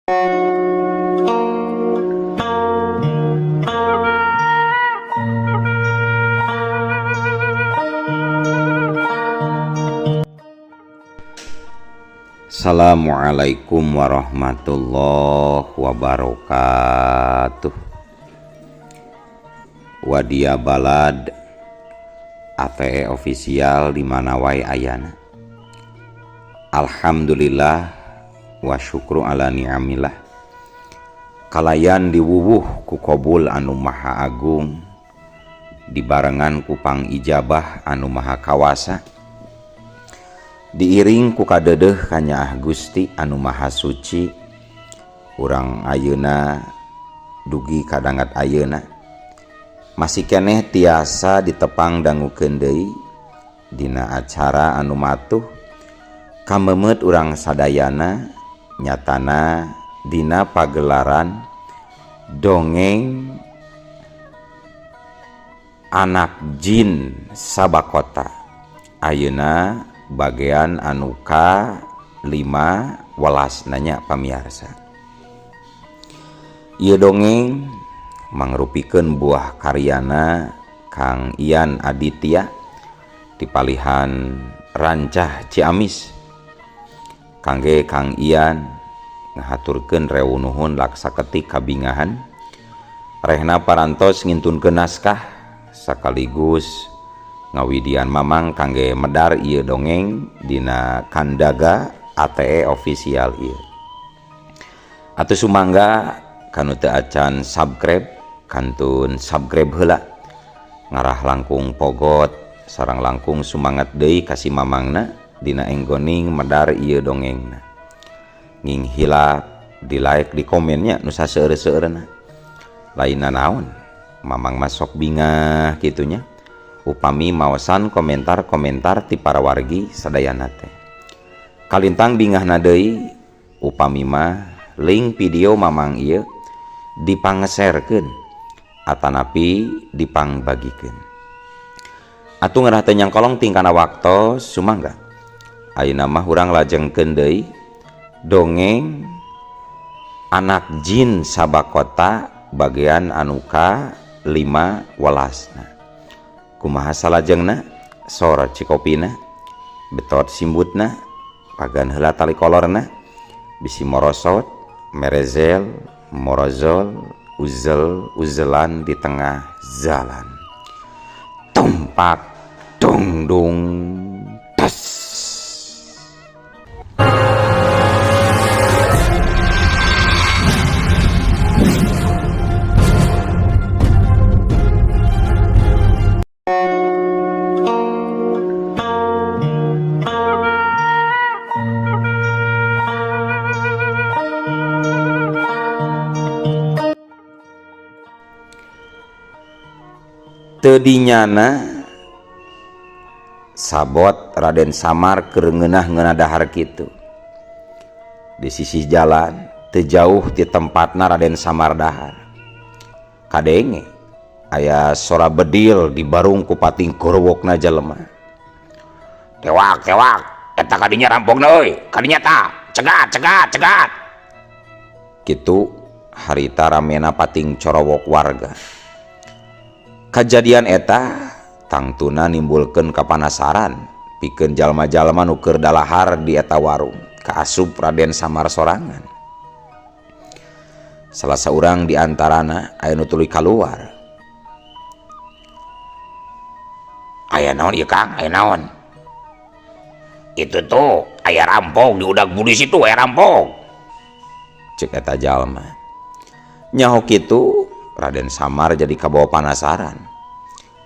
Assalamualaikum warahmatullahi wabarakatuh. Wadia Balad ATE official di mana wae ayana. Alhamdulillah wa syukru ala ni'amillah. Kalayan diwuwuh ku kobul anu maha agung, dibarengan ku pangijabah anu maha kawasa, diiring ku kadedeh kanyaah Gusti anu maha suci. Urang ayeuna dugi kadangat ayeuna masih keneh tiasa ditepang dangukeun deui dina acara anu matuh kamemet urang sadayana, nyatana dina pagelaran dongeng anak jin Sabakota ayeuna bagian anu ka 5 welas nanya pamiarsa. Ieu dongeng mangrupikeun buah karyana Kang Ian Aditya di palihan Rancah Ciamis. Kangge Kang Ian ngahaturkeun rewu nuhun laksa ketik kabingahan rehna parantos ngintunkeun naskah sekaligus ngawidian mamang kangge medar ieu dongeng dina Kandaga ATE official ieu. Atuh sumangga kanu teu acan subscribe kantun subscribe heula, ngarah langkung pogot sareng langkung sumangat deui ka si mamangna dina enggoning medar ieu dongengna. Nging hilap di like di komennya nu saseueur-seueurna. Lainna naon mamang masok bingah kitunya upami maosan komentar-komentar ti para wargi sadayana teh. Kalintang bingahna deui upami mah link video mamang ieu dipangeserkeun atanapi dipangbagikeun. Atuh ngarah teu nyangkolong tingkana waktos sumangga. Ayeuna mah urang lajengkeun deui dongeng anak jin Sabakota bagian anu ka 5 welasna. Kumaha salajengna sora cikopina betot simbutna pagan heula tali kolorna bisi morosot merezel morozol uzel uzelan di tengah jalan tumpak dungdung tes. Tedinyana sabot Raden Samar keur ngeunah-ngeunah dahar kitu. Di sisi jalan teu jauh ti tempatna Raden Samar dahar. Kadenge aya sora bedil di barung ku pating gorowokna jelema. Tewak tewak eta kadinya rampokna euy, kadinya ta, cegat cegat cegat. Kitu harita ramena pating corowok warga. Kajadian eta tangtuna nimbulkeun kapanasaran pikeun jalma-jalma nu keur dalahar di eta warung kaasup Raden Samar sorangan. Salah saurang di antarana aya nu tuluy kaluar. Aya naon ieu Kang? Aya naon? Itu tuh aya rampok di udag polisi tuh aya rampok. Cek eta jalma. Nyaho kitu Raden Samar jadi kabawa panasaran.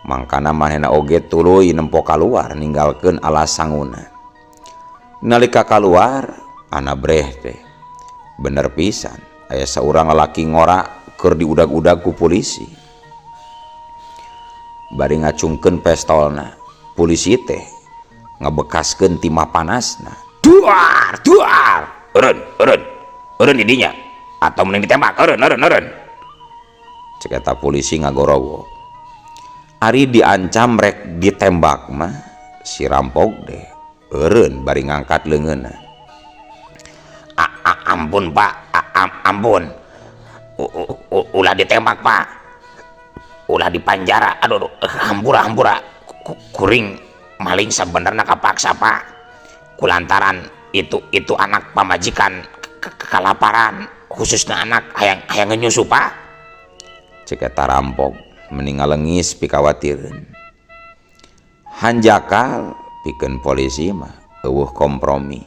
Mangkana manehna oge tuluy nempo kaluar ninggalkeun alas sanguna. Nalika kaluar ana breh teh. Bener pisan aya saurang lalaki ngora keur diudag-udag ku polisi. Bari ngacungkeun pestolna, polisi teh ngebekaskeun timah panasna. Duar, duar. Eureun, eureun. Eureun di dinya atau mending ditembak. Eureun, eureun, eureun. Cek eta polisi ngagorowo. Ari diancam rek ditembak mah si rampok deh eureun bari ngangkat leungeunna. Ampun Pak, ampun. Ulah ditembak Pak. Ulah dipanjara. Aduh, aduh, hampura hampura. Kuring maling sebenarnya kapaksa, Pak. Kulantaran itu anak pamajikan kalaparan, khususnya anak hayang hayang nyusu, Pak. Cek eta rampok meni ngalengis pikawatireun. Hanjakal pikeun polisi mah euweuh kompromi.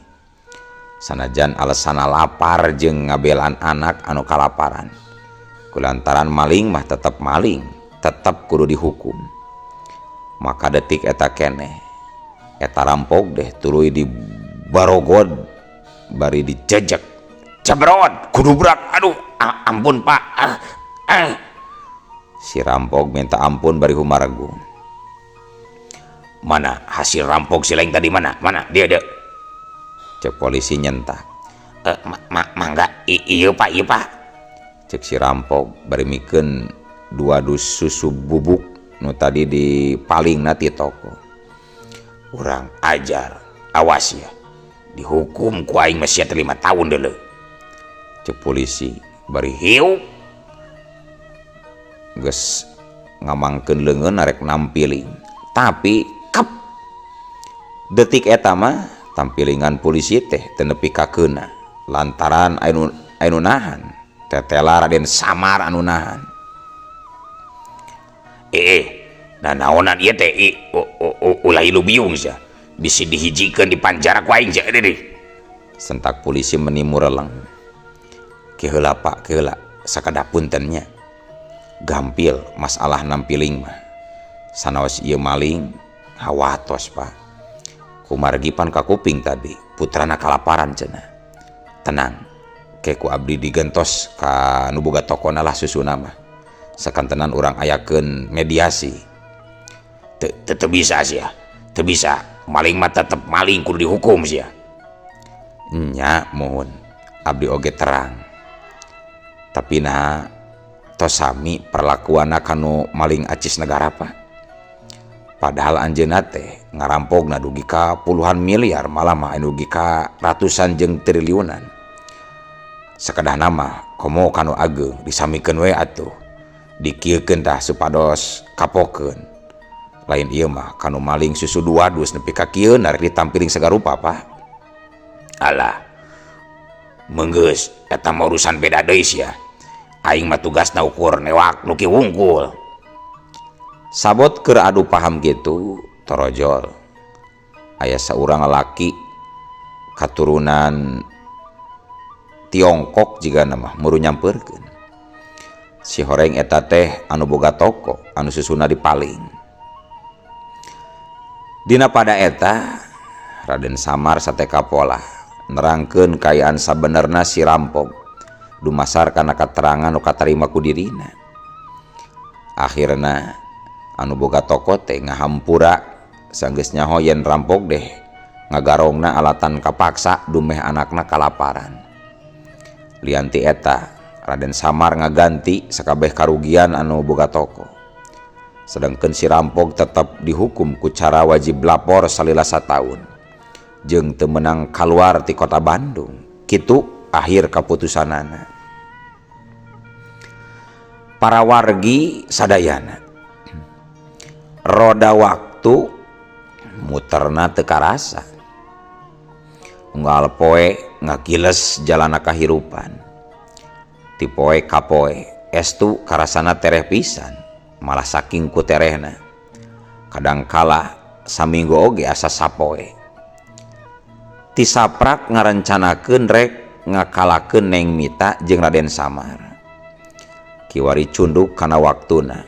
Sanajan alesana lapar jeung ngabelaan anak anu kalaparan. Kulantaran maling mah tetep maling, tetep kudu dihukum. Maka detik eta keneh eta rampok deh tuluy di barogod bari dijejek. Cebrot, kudubrak. Aduh, ampun Pak. Ah, ah. Si rampok minta ampun bari humaregu. Mana hasil rampok si lain tadi, mana? Mana? Dia dia. Cek polisi nyentak. Eh, mangga iya Pak, iya Pak. Cek si rampok bari mikeun 2 dus susu bubuk nu tadi dipalingna ti toko. Urang ajar, awas ya. Dihukum ku aing mah sia teh 5 tahun deuleu. Cek polisi bari hiu. Geus ngamangkeun leungeun arek nampiling. Tapi kep detik eta mah tampilingan polisi teh teu nepi ka keuna lantaran anu nahan tetela Raden Samar anu nahan. Nah naonan ieu teh, ulah ilu biung sia. Bisi dihijikeun di panjara ku aing sia deui. Sentak polisi meni mureleng. Ke heula Pak, ke heula sakada punten nya. Gampil masalah nampiling mah. Sanaos ieu maling hawatos Pak. Kumargi pan kakuping tadi putrana kalaparan cenah. Tenang, ke ku abdi digentos ka nu boga tokona lah susuna mah. Sakantenan urang ayakeun mediasi. Teu bisa sia. Teu bisa. Maling mah tetep maling kudu dihukum sia. Nya mohon abdi oge terang. Tapi nah tos sami perlakuanna kanu maling acis negara Pak. Padahal anjeunna teh ngarampokna dugi ka puluhan miliar, malah mah anu dugi ka ratusan jeung triliunan. Sakedahna mah komo kanu ageung disamikeun we atuh. Dikieukeun tah supados kapokeun. Lain ieu mah kanu maling susu 2 dus nepi ka kieu rek ditampiling sagarupa Pak. Alah. Menggeus eta mah urusan beda deui sia. Aing mah tugasna ukur newak nu kieu wungkul. Sabot keur adu paham gitu torojol. Aya saurang lalaki katurunan Tiongkok jigana mah muru nyampeurkeun. Si horeng eta teh anu boga toko anu susuna dipaling. Dina pada eta Raden Samar sateka pola nerangkeun kaayaan sabenerna si rampok dumasar kana katerangan nu katarima ku dirina. Akhirna anu boga toko teh ngahampura sanggeus nyaho yen rampok deh ngagarongna alatan kapaksa dumeh anakna kalaparan. Lian ti eta Raden Samar ngaganti sakabeh karugian anu boga toko. Sedangkan si rampok tetep dihukum ku cara wajib lapor salila sataun jeung teu meunang kaluar ti kota Bandung. Kitu akhir kaputusanana. Para wargi sadayana roda waktu muterna teu karasa. Unggal poe ngagiles jalana kahirupan. Ti poe ka poe estu karasana tereh pisan, malah saking ku terehna. Kadangkala saminggu oge asa sapoe. Ti saprak ngarencanakeun rek ngakalakeun Neng Mita jeung Raden Samar. Kiwari cunduk kana waktuna,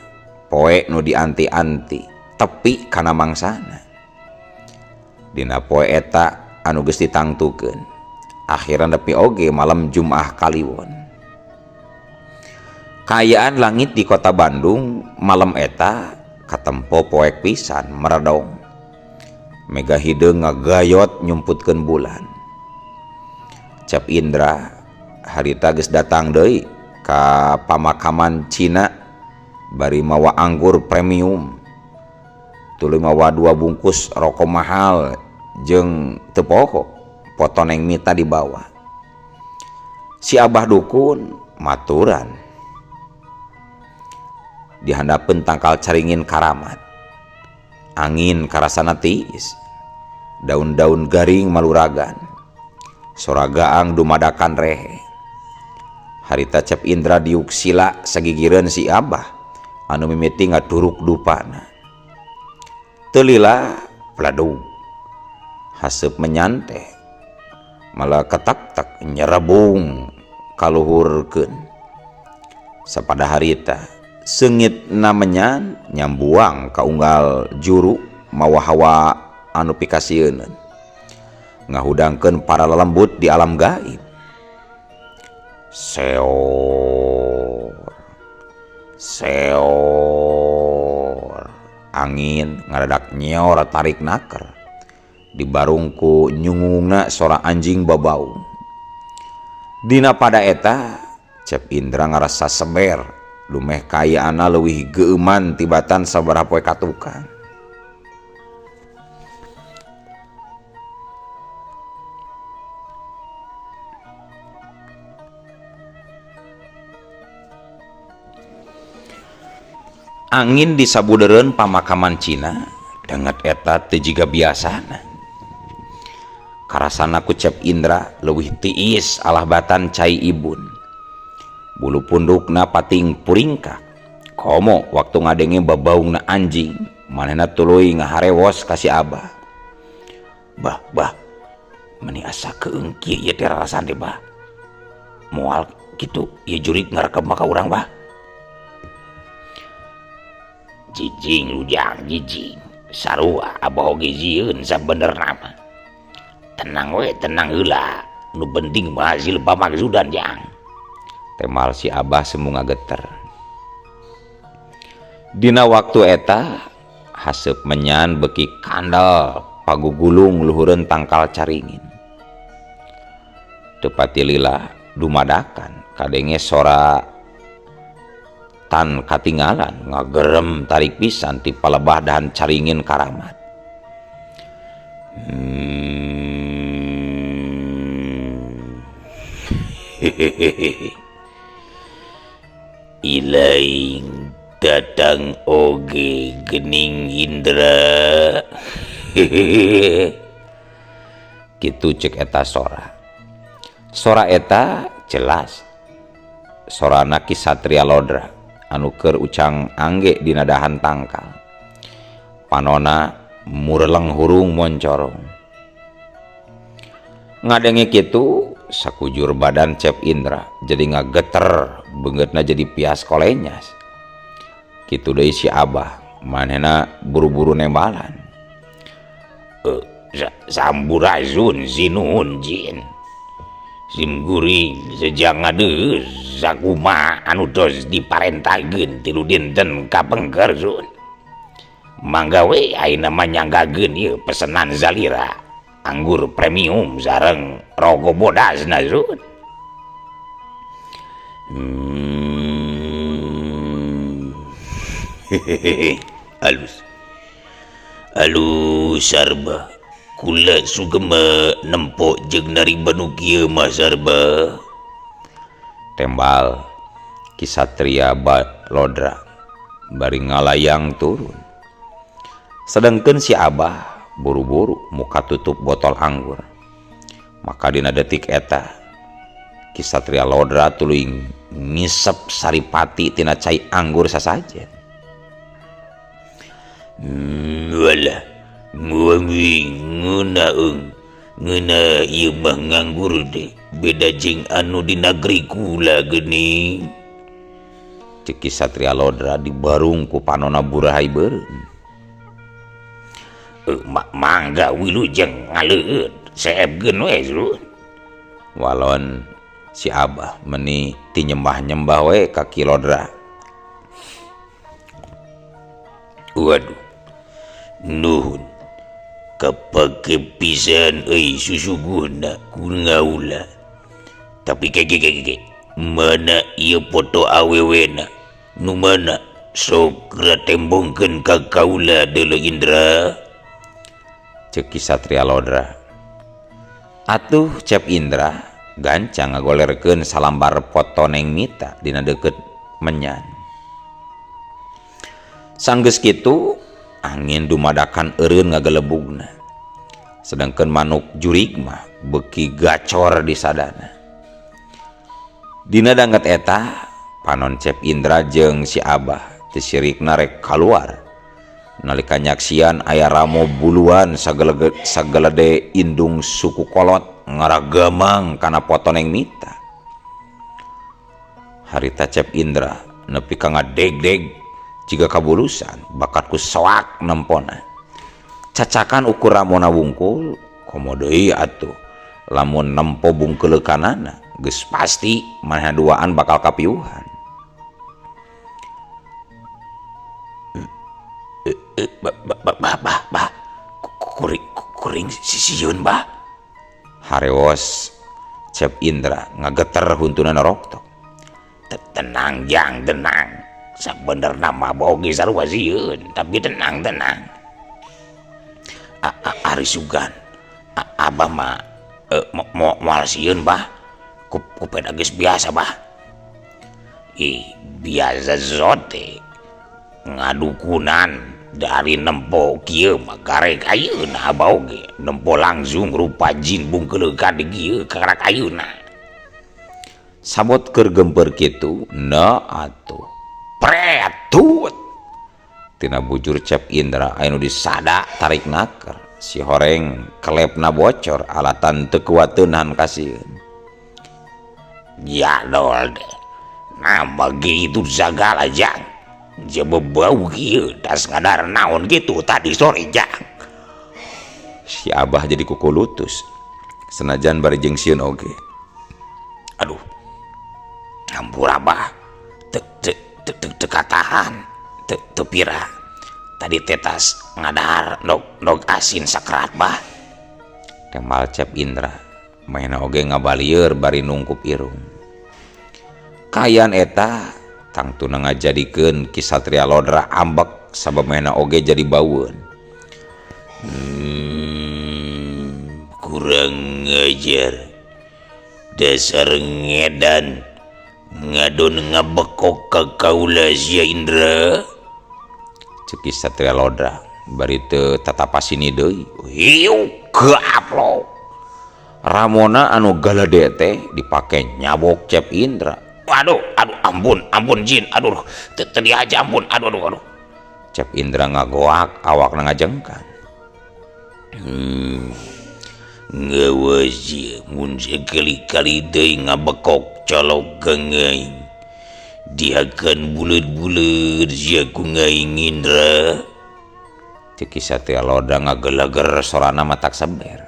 poe nu dianti-anti, tepi kana mangsana. Dina poe eta anu geus ditangtukeun, akhiran nepi oge malam Jumaah Kaliwon. Kaayaan langit di kota Bandung malam eta katempo poek pisan meredong. Mega hideung ngagayot nyumputkeun bulan. Cep Indra harita geus datang deui ka pamakaman Cina bari mawa anggur premium. Tuluy mawa 2 bungkus rokok mahal jeung teu poho foto Neng Mita di bawah. Si Abah dukun maturan di handapeun tangkal caringin karamat. Angin karasana tiis, daun-daun garing maluragan, sora gaang dumadakan rehe. Harita Cep Indra diuk sila sagigireun si Abah anu mimiti ngaduruk dupana. Teu lila pladug haseup menyante malah ketak-tak nyerebung kaluhurkeun. Sapada harita seungit menyan nyambuang ka unggal juru mawa hawa anu pikasieuneun, ngahudangkeun para lelembut di alam gaib. Seor seor, angin ngaradak nyeor tarik naker dibarungku nyungungna sora anjing babau. Dina pada eta Cep Indra ngarasa seber lumeh kayaana leuwih geueuman tibatan sabaraha poe katukang. Angin di sabudeureun pamakaman Cina danget eta teu jiga biasana. Karasana ku Cep Indra leuwih tiis alah batan cai ibun. Bulu pundukna pating puringkak. Komo waktu ngadenge babaungna anjing, manehna tuluy ngaharewos ka si Abah. Bah, bah, meni asa keung kieu ieu teh rarasan teh bah. Moal kitu ieu jurig ngarekep maka urang bah. Jijing lujang jijing, sarua abah oge jieun sabenerna mah. Tenang we, tenang heula, nu penting mah hasil pamaksudan jang. Temal si Abah semu ngageter. Dina waktu eta haseup menyan beki kandel pagugulung luhureun tangkal caringin. Teu pati lila dumadakan kadenge sora tan katingalan ngagerem tarik pisan ti palebah dahan caringin karamat. Hehehe. Ilaing datang oge gening Indra. Hehehe. Kitu cek eta sora. Sora eta jelas sorana Ki Satria Lodra anu keur ucang angge dina dahan tangkal. Panona mureleng hurung moncorong. Ngadenge kitu sakujur badan Cep Indra jadi ngageter, beungeutna jadi pias kolenyas. Kitu deui si Abah, manehna buru-buru nembalan. Samburazun sinuhun jin. Sim guring sejang ngadeus sakuma anu tos diparentahkeun tilu dinten kapengker sun. Mangga we ayeuna mah nyanggakeun ieu pesenan zalira. Anggur premium sareng rogo bodasna sun. Hehehe, halus. Halus sarba. Kula sugema nempo jeung narima nu kieu mah sarba. Tembal Ki Satria Lodra bari ngalayang turun. Sedengkeun si Abah buru-buru muka tutup botol anggur. Maka dina detik eta Ki Satria Lodra tuluy ngisep saripati tina cai anggur sasajen. Walah, nguangi ngeunaeung, ngeuna ieu mah nganggur teh beda jeung anu di nagri kula geuning. Cek Ki Satria Lodra dibarung ku panona burahay beureum. Mangga wilujeng ngaleueut seebkeun we sun. Walon si Abah meni ti nyembah-nyembah we ka Ki Lodra. Waduh, nuhun kapake pisan euy susuguhna ku ngaula. Tapi kege mana ieu foto awewena nu mana sok tembongkeun ka kaula deuleu Indra. Cek Ki Satria Lodra. Atuh Cep Indra Gancang ngagolerkeun salambar foto Neng Mita dina deukeut menyan. Sanggeus kitu angin dumadakan eureun ngagelebugna. Sedangkan manuk jurig mah beuki gacor di sadana. Dina danget eta panon Cep Indra jeung si Abah teu sirikna rek kaluar. Nalika nyaksian aya ramo buluan sagelede indung suku kolot ngaragamang kana foto Neng Mita. Harita Cep Indra nepi ka ngadegdeg jiga kabulusan bakat ku soak nempona. Cacakan ukur ramona wungkul komo deui atuh lamun nempo bungkeleukanana geus pasti manehna duaan bakal kapiuhan. Bah bah bah kuring sisieun bah. Harewos Cep Indra ngageter huntuna noroktok. Tenang jang tenang. Sabenerna mah boge sarua sieun tapi tenang tenang. Ari sugan abah mah moal sieun bah. Ku peda geus biasa bah. Ih biasa zote ngadukunan dari nempo kieu mah garek ayeuna abah oge nempo langsung rupa jin bungkeleukan di kieu karak ayeuna. Sabot keur gemper kitu na atuh pretut tina bujur Cep Indra anu disada tarik naker si horeng kelepna bocor alatan teu kuateun nahan kasieun. Ya dol deh nambah gitu sagala jang je bebau kieu tas ngadar naon gitu tadi sore jang. Si Abah jadi kukulutus senajan bari jeung sieun oge. Aduh ampura Abah teu teu katahan teu pira tadi tetas ngadahar ndog asin sakrat bah. Temal Cep Indra mainna oge ngabalieur bari nungkup irung. Kayan eta tangtuna ngajadikeun Ki Satria Lodra ambek sabab mainna oge jadi baueun. Kurang ngajar dasar ngedan ngadon ngabekok ka kaula sia Indra. Cek Ki Satria Lodra bari teu tatapasini deui. Hiu gaplok. Ramona anu galede teh dipake nyabok Cep Indra. Aduh, aduh, ampun, ampun jin, aduh, teu diaja ampun, aduh, aduh, aduh. Cep Indra ngagoak, awakna ngajengkan. Ngawas ieu mun sakali-kali deui ngabekok colok ka ngaing. Dihakan buleut-buleut sia ku ngaing Indra. Cek Ki Satria Lodra ngageleger sorana matak seber.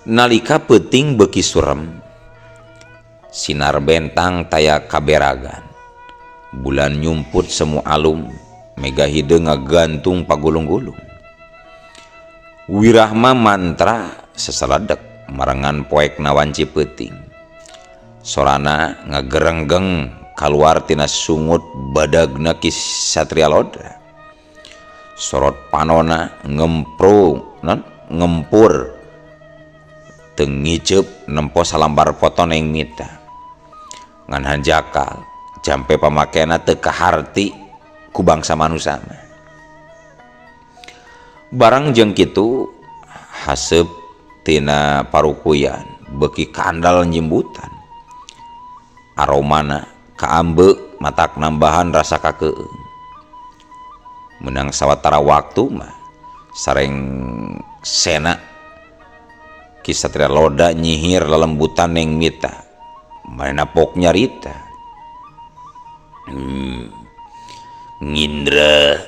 Nalika peuting beuki surem, sinar bentang taya kaberagan. Bulan nyumput semu alum, mega hideung ngagantung pagulung-gulung. Wirahma mantra seseledek marengan poek nawanci peuting. Sorana ngagerenggeng kaluar tina sungut badagna Ki Satria Lodra. Sorot panona ngemprung non ngempur teu ngiceup nempo salambar foto Neng Mita. Ngan hanjakal jampe pamakena teu kaharti ku bangsa manusia. Barang jeung kitu haseup tina parukuyan beuki kandal nyimbutan. Aromana kaambe matak nambahan rasa kakeung. Menang sawatara waktu mah sareng sena Ki Satria Lodra nyihir lelembutan Neng Mita. Manehna pok nyarita. Ngindra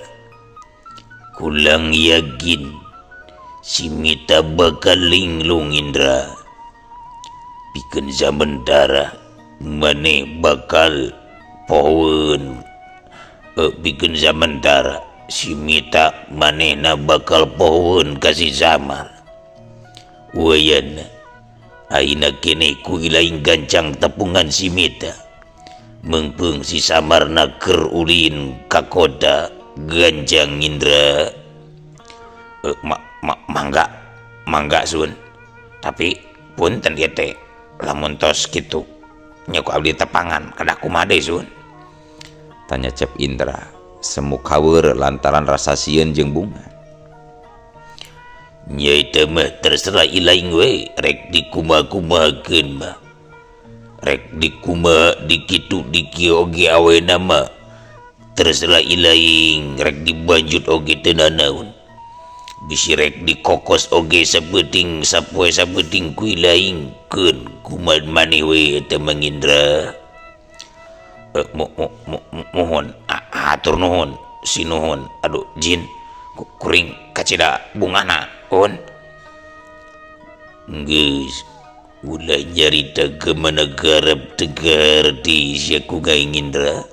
kulang yakin si Mita bakal linglung Indra. Pikeun samentara maneh bakal pohoeun. Pikeun samentara si Mita manehna bakal pohoeun ka si Samar. Wayana ayeuna keneh ku ilaing gancang tepungan si Mita. Meungpeung si Samarna keur ulin ka kota gancang Indra. Mangga mangga sun. Tapi punten ieu teh lamun tos kitu nya ku abdi tepangan kedah kumaha deui Sun? Tanya Cep Indra semu kaweur lantaran rasa sieun jeung bunga. Nya eta mah terserah ilaing we rek dikumaha-kumahakeun mah. Rek dikumaha dikitu dikieu oge awena mah terserah ilaing rek dibanjut oge teu nanaon. Bisi rek dikokos oge sapeuting sapoe sapeuting ku ilaing keun kumaha maneh we eta Mang Indra. Muhun hatur nuhun sinuhun aduh jin kuring kacida bungana un geus ulah nyarita ke mana garap tegar di sia ku Mang Indra.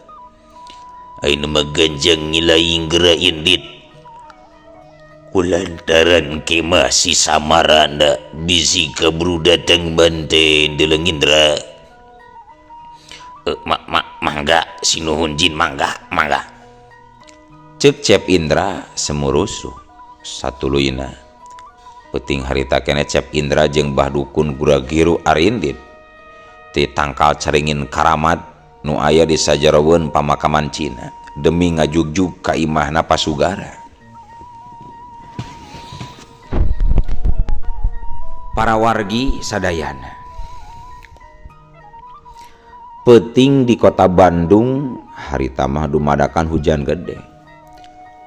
Ayeuna mah ganjang ngilaing geura indit kulantaran kemah si Samaranda bisi kaburu datang banten deuleng Indra. Mangga sinuhun jin mangga mangga. Cek Cep Indra semurusuh satuluyna. Peuting harita keneh Cep Indra jeung Bah Dukun Guragiru arindit ti tangkal caringin karamat nu aya di sajaroweun pamakaman Cina demi ngajugjug ka imahna Pasugara. Para wargi sadayana. Peuting di kota Bandung harita mah dumadakan hujan gede.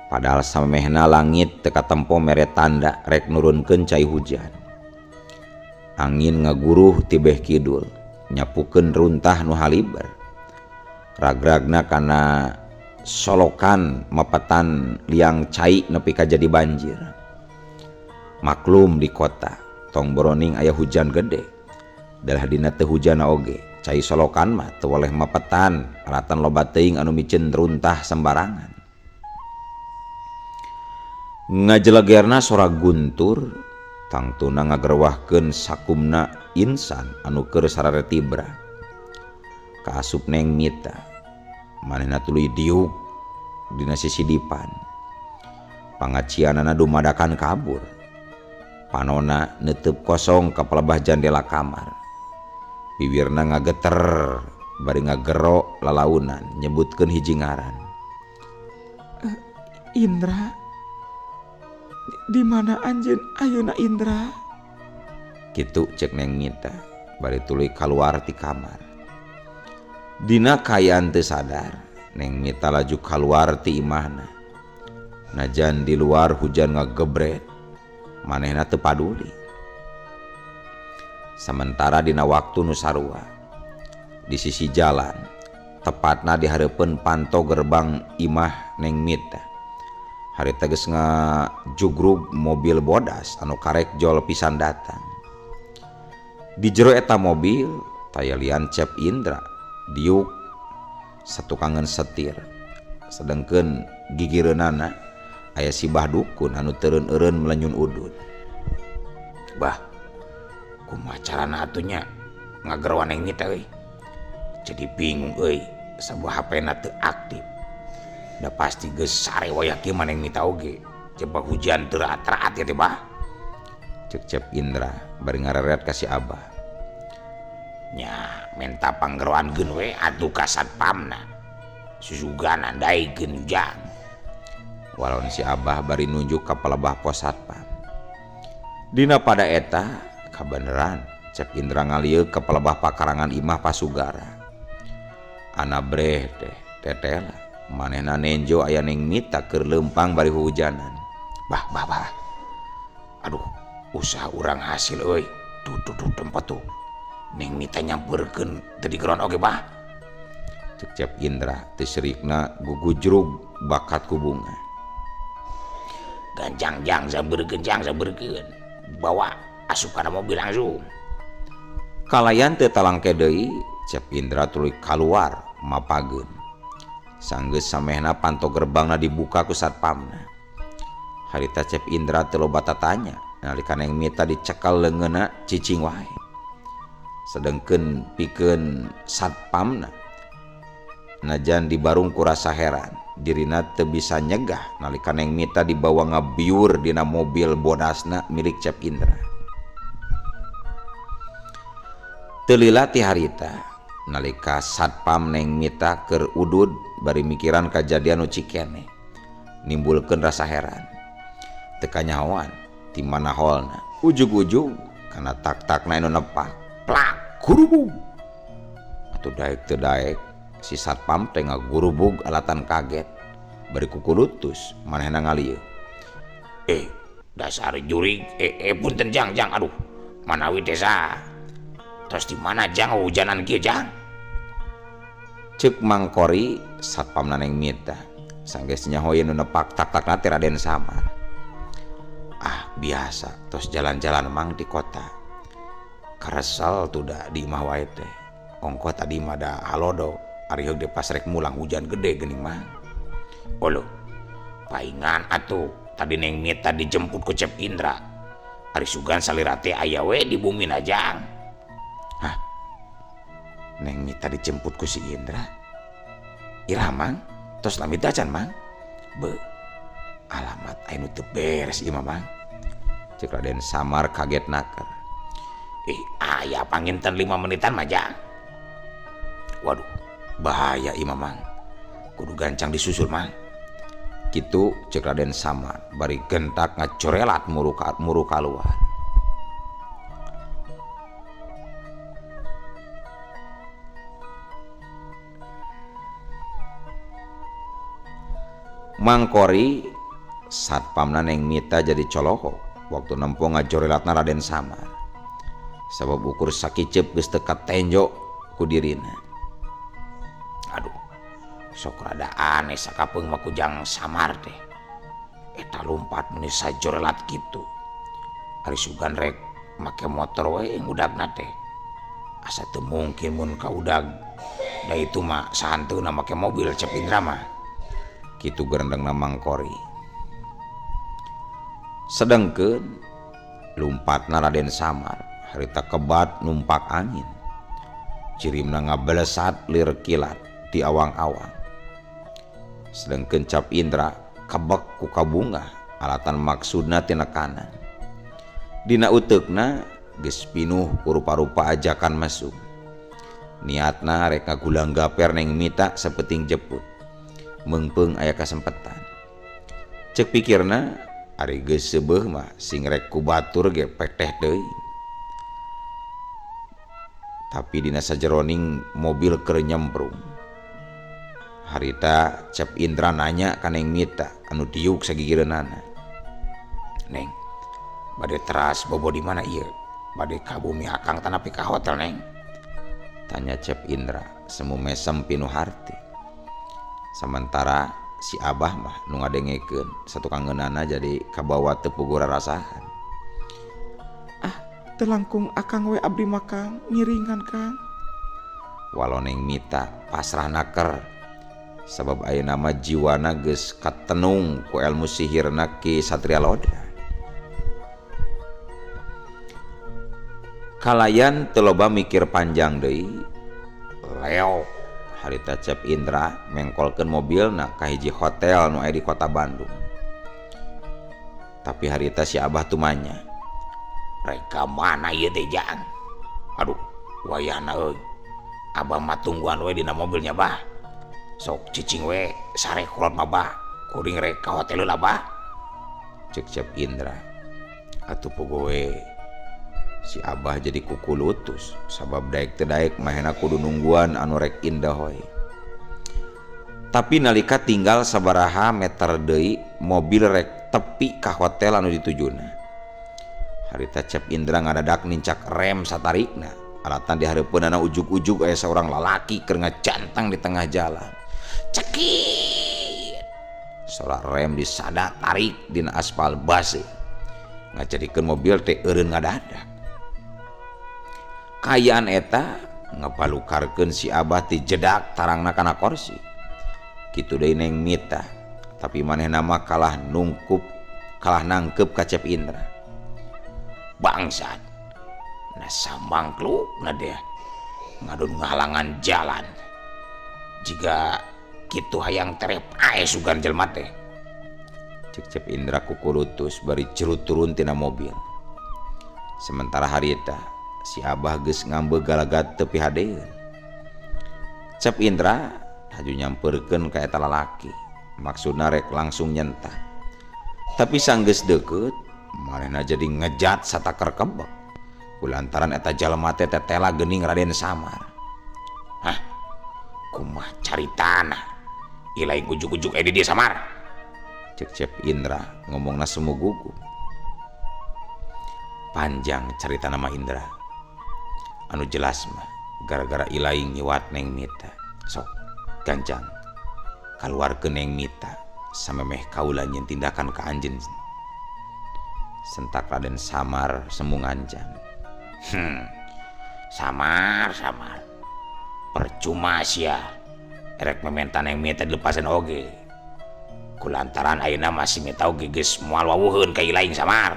Padahal samemehna langit teu katempo mere tanda rek nurunkeun cai hujan. Angin ngaguruh tibeh kidul, nyapukeun runtah nu haliber. Ragragna kana solokan mapetan liang cai nepi ka jadi banjir. Maklum di kota, tong boroning aya hujan gede. Dalah dina teu hujanna oge, cai solokan mah teu woleh mapetan, alatan loba teuing anu miceun runtah sembarangan. Ngajelegerna sora guntur, tangtuna ngagerwahkeun sakumna insan anu keur sararetibra. Kaasup Neng Mita, manehna tuluy diuk dina sisidipan. Pangacianana dumadakan kabur. Panona neuteub kosong ka palebah jandela kamar. Biwirna ngageter bari ngagero lalaunan nyebutkeun hiji ngaran. Indra, di mana anjeun ayeuna Indra? Kitu cek Neng Mita bari tuluy kaluar ti kamar. Dina kaayaan teu sadar, Neng Mita laju kaluar ti imahna. Najan di luar hujan ngagebret, manehna teu paduli. Sementara dina waktu nu sarua di sisi jalan, tepatna di hareupeun panto gerbang imah Neng Mita. Harita geus ngajugrug mobil bodas anu karek jol pisan datang. Di jero eta mobil taya lian Cep Indra diuk satukangan setir. Sedengkeun gigireunana aya si Bah Dukun anu teureun-eureun melenyun udud. Bah, kumaha carana atuh nya ngageroan Neng Mita euy. Jadi bingung euy, sabuah HP-na teu aktif. Da pasti geus sare wayah kieu mah Neng Mita oge. Coba hujan teu raat-raat ya teh bah. Cek Cep Indra bari ngareret ka si Abah. Nya menta panggeroankeun we atuh ka satpamna. Susugan andaikeun ujang. Walaun si Abah bari nunjuk ka palebah pos satpam. Dina pada eta kabeneran Cep Indra ngalieuk ka palebah pakarangan imah Pasugara. Ana breh teh tetela manehna nenjo aya Neng Mita keur leumpang bari hujanan. Bah bah bah. Aduh, usaha urang hasil euy. Tuh tuh tuh tempat tuh. Neng Mita nyamperkeun teu digeron oge bah. Cek Cep Indra teu serikna gugujrug bakat ku bunga. Ganjang-jang sambeurkeun jang sambeurkeun. Bawa asup kana mobil langsung. Kalayan teu talangke deui, Cep Indra tuluy kaluar mapageun. Sanggeus samehna panto gerbangna dibuka ku satpamna. Harita Cep Indra teu loba tatanya, nalika Neng Mita dicekal leungeunna cicing wae. Sedengkeun pikeun satpamna najan dibarung ku rasa heran, dirina teu bisa nyegah nalika Neng Mita dibawa ngabiur dina mobil bodasna milik Cep Indra. Teu lila ti harita nalika satpam Neng Mita keur udud bari mikiran kajadian nu cikene nimbulkeun rasa heran. Teu kanyahoan ti mana holna ujug-ujug kana tak-takna anu nepak plak gurubug. Atuh daek teu daek si satpam teh ngagurubug alatan kaget bari kukulutus manehna ngalieu. Dasar jurig punten jang jang aduh manawi teh saha. Tos di mana jang hujanan kieu jang? Ceuk Mangkori satpamna Neng Mita sanggeus nyaho ieu nu nepak tak-takna teh Raden Samar. Ah biasa tos jalan-jalan mang di kota. Karesel tuh da di imah wae teh. Ongko tadi mah da halodo ari heug pas rek mulang hujan gede geuning mah. Oloh paingan atuh tadi Neng Mita dijemput ku Cep Indra. Ari sugan salira teh aya we di bumi na jang. Hah? Neng Mita dijemput ku si Indra? Iraha mang? Tos lami teh acan mang? Be, alamat anu teu beres ieu mah mang. Ceuk Raden Samar kaget naker. Aya panginten 5 menitan mah jang. Waduh, bahaya ieu mah mang. Kudu gancang disusul mang. Kitu ceuk Raden Samar bari gentak ngacorelat muru kaluar. Mangkori satpamna Neng Mita jadi colohok waktu nempo ngajorelatna Raden Samar. Sabab ukur sakiceup geus teu katenjo ku dirina. Aduh, sok rada aneh sakapeung mah ku Jang Samar teh. Eta lumpat meni sajorelat kitu. Ari sugan rek make motor we ngudagna teh. Asa teu mungkin mun kaudag. Da itu mah sahanteuna make mobil Cep Indra mah. Kitu gerendengna Mangkori. Sedengkeun lumpatna Raden Samar harita kebat numpak angin. Cirimna ngabelesat lir kilat di awang-awang. Sedengkeun Cap Indra kebek ku kabungah alatan maksudna tinekanan. Dina uteukna geus pinuh ku rupa-rupa ajakan mesum. Niatna rek ngagulang gaper Neng Mita sapeting jeput. Meungpeung aya kasempetan. Ceuk pikirna ari geus seubeuh mah sing rek ku batur ge pek teh deui. Tapi dina sajeroning mobil keur nyemprung. Harita Cep Indra nanya ka Neng Mita anu diuk sagigireunana. Neng, bade teras bobo di mana ieu? Bade ka bumi akang tanapi ka hotel Neng? Tanya Cep Indra semu mesem pinuh harti. Sementara si Abah mah nu ngadengekeun satukangeunana jadi kabawa teu puguh rarasahan. Ah, teu langkung akang we abdi mah Kang, ngiringan Kang. Walau Neng Mita pasrah naker sabab ayeuna mah jiwana geus katenung ku ilmu sihirna Ki Satria Lodra. Kalayan teu loba mikir panjang deui. Leo harita Cep Indra mengkolkeun mobilna ka hiji hotel nu aya di kota Bandung. Tapi harita si Abah tumanya. Rek ka mana ieu teh jang? Aduh, wayahna euy. Abah mah tungguan we dina mobilnya bah. Sok cicing we sare kulon mah bah. Kuring rek ka hotel heula bah. Ceuk Cep Indra. Atuh pogo we si Abah jadi kukulutus sabab daek teu daek mahena kudu nungguan anu rek indahoy. Tapi nalika tinggal sabaraha meter deui mobil rek tepi ka hotel anu ditujuna. Harita Cep Indra ngadadak nincak rem satarikna. Alatan di hareupeunana ujug-ujug aya saurang lalaki keur ngacantang di tengah jalan. Cekit. Sora rem disada tarik dina aspal baseuh. Ngajadikeun mobil teh eureun ngadadak. Kayaan eta ngabalukarkeun si Abah ti jedak tarangna kana korsi. Kitu deui Neng Mita, tapi manehna mah kalah nungkup, kalah nangkep ka Cep Indra. Bangsat. Nah samangklukna deh ngadon ngahalangan jalan. Jiga kitu hayang terep ae sugan jelema teh. Cek Cep Indra kukulutus bari cerut turun tina mobil. Sementara harita Si Abah geus ngambeu galagat teu pihadeun. Cep Indra haju nyamperkeun ka eta lalaki. Maksudna rek langsung nyentah. Tapi sanggeus deukeut, manehna jadi ngejat sataker kebek. Kulantaran eta jalma teh tetela geuning Raden Samar. Hah? Kumaha caritana? Ilaing ujug-ujug aya di dieu Samar. Cek Cep Indra ngomongna semu gugup. Panjang carita nama Indra. Anu jelas mah gara-gara Ilaing nyiwat Neng Mita. Sok gancang kaluarkeun Neng Mita samemeh kaula nyeun tindakan ka anjeun. Sentak Raden Samar semu ngancam. Samar, Samar. Percuma sia. Erek mementa Neng Mita dilepasan oge. Kulantaran ayeuna masih Mita oge geus moal wawuheun ka Ilaing Samar.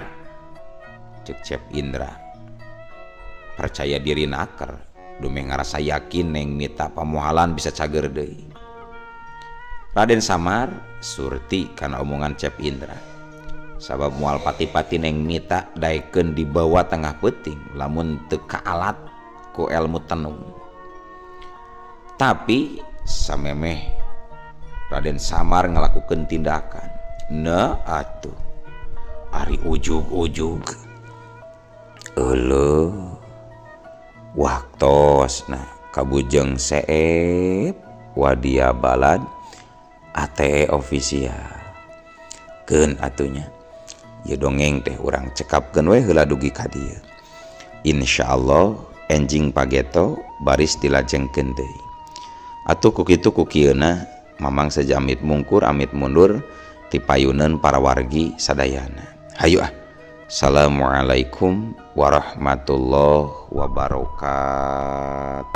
Cek Cep Indra. Percaya diri naker, dumeh ngarasa yakin Neng Mita pamohalan bisa cager deui. Raden Samar surti kana omongan Cep Indra. Sabab moal pati-pati Neng Mita daekeun dibawa tengah peuting lamun teu kaalat ku elmu tenung. Tapi samemeh Raden Samar ngalakukeun tindakan, na atuh ari ujug-ujug euleuh waktosna kabujeng seep wadia balad ATE official. Keun atunya ieu dongeng teh urang cekapkeun we heula dugi ka dieu. Insyaallah enjing pageto baris dilajengkeun deui. Atuh ku kitu ku kieuna Mamang saja amit mungkur amit mundur ti payuneun para wargi sadayana. Hayu ah. Assalamualaikum warahmatullahi wabarakatuh.